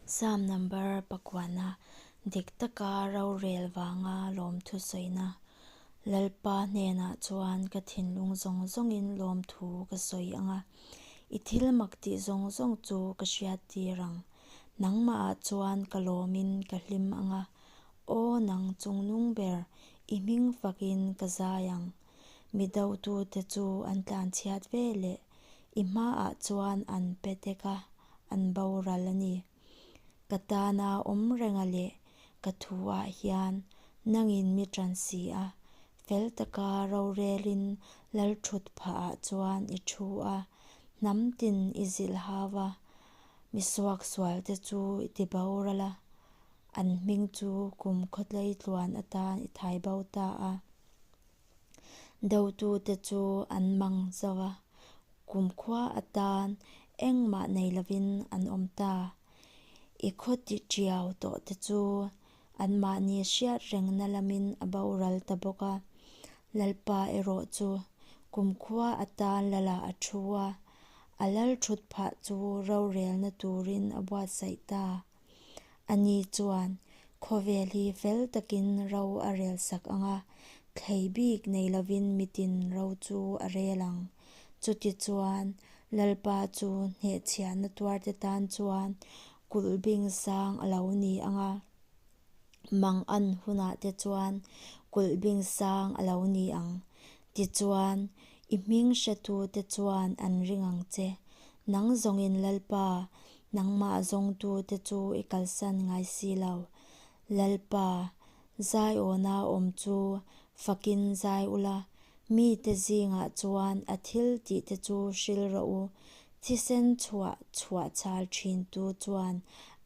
Psalm number pakuana dik taka rorel vanga lawmthu sawina. Lalpa hnenah chuan ka thinlung zawng zawngin lawmthu ka sawi ang a, i thil mak tih zawng zawng chu ka hriattir ang. Nangmahah chuan ka lawmin ka hlim ang a, Aw nang chungnung ber, i hming fakin ka zai ang. Mi dotute chu an tlanchhiat ve leh i hmaah chuan an pe tek a, an boral a ni. Ka tana awm renga leh ka thuah hian nangin mi ṭan si a, fel taka rorelin lalṭhut phahah chuan i ṭhu a, hnam tin i zilh hau a, mi suaksualte chu i ti boral a, an hming chu kum khawtlei tluan atan i thai bo ta a. Dotute chu an mang zo a, kumkhua atan engmah nei lovin an awm ta. I khaw ti tiau tawh te chu anmahni hriat rengna lamin a boral ta bawk a. Lalpa erawh chu kumkhua atan Lala a thu a, a lal thut phah chu rorelna turin a buatsaih ta. Ani chuan khawvel hi fel takin ro a rel sak ang a, thlei bik nei lovin mitin ro chu a rel ang. Chutichuan, Lalpa chu hnehchhiahna tuarte tan chuan kulh bing sang a lo ni ang a, mangan hunah te chuan kulh bing sang a lo ni ang. Tichuan, i hming hretute chuan an ring ang che. Nang zawngin Lalpa, nangmah zawngtute chu i kalsan ngai si lo. Lalpa, Zaiawna awm chu fakin zai ula, mite zingah chuan a thil tihte chu hril rawh u. Thisen chhuah chhuah chhal thintu chuan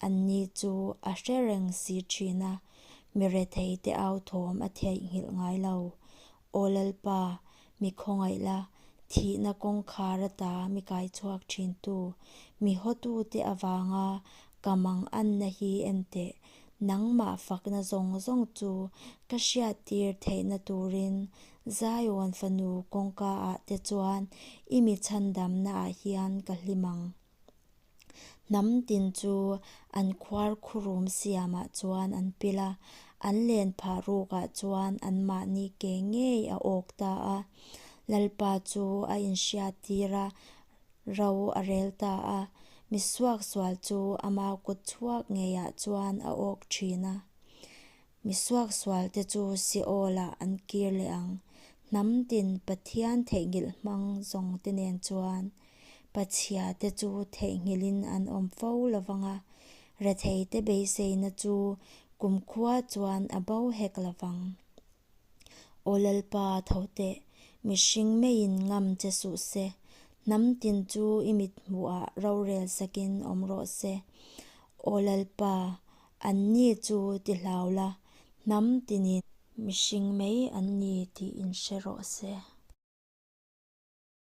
anni chu a hre reng si thin a, mi retheite au thawm a theihnghilh ngai lo. Aw Lalpa, mi khawngaih la, thihna kawngkhar ata mi kai chhuak thintu, mi hawtute avanga ka manganna hi en teh, nangmah fakna zawng zawng chu ka hriattir theihna turin Zion fanu kawngkaah te chuan i mi chhandamnaah hian ka hlim ang. Hnam tin chu an khuar khurum siamah chuan an pil a, an len phah rukah chuan anmahni ke ngei a awk ta a. Lalpa chu a inhriattir a, ro a rel ta a, mi suaksual chu ama kut chhuak ngeiah chuan a awk thin a. Mi suaksualte chu Seol-ah an kir leh ang. Hnam tin Pathian theihnghilh hmang zawngte nen chuan Pachhiate chu theihnghilhin an awm fo lo vang a, retheite beiseina chu kumkhua chuan a bo hek lo vang. Aw Lalpa, tho teh, mihring meiin ngam che suh se, hnam tin chu i mithmuhah rorel sakin awm rawh se. Aw Lalpa, anni chu ti hlau la, hnam tinin mihring mai an ni tih inhre rawh se.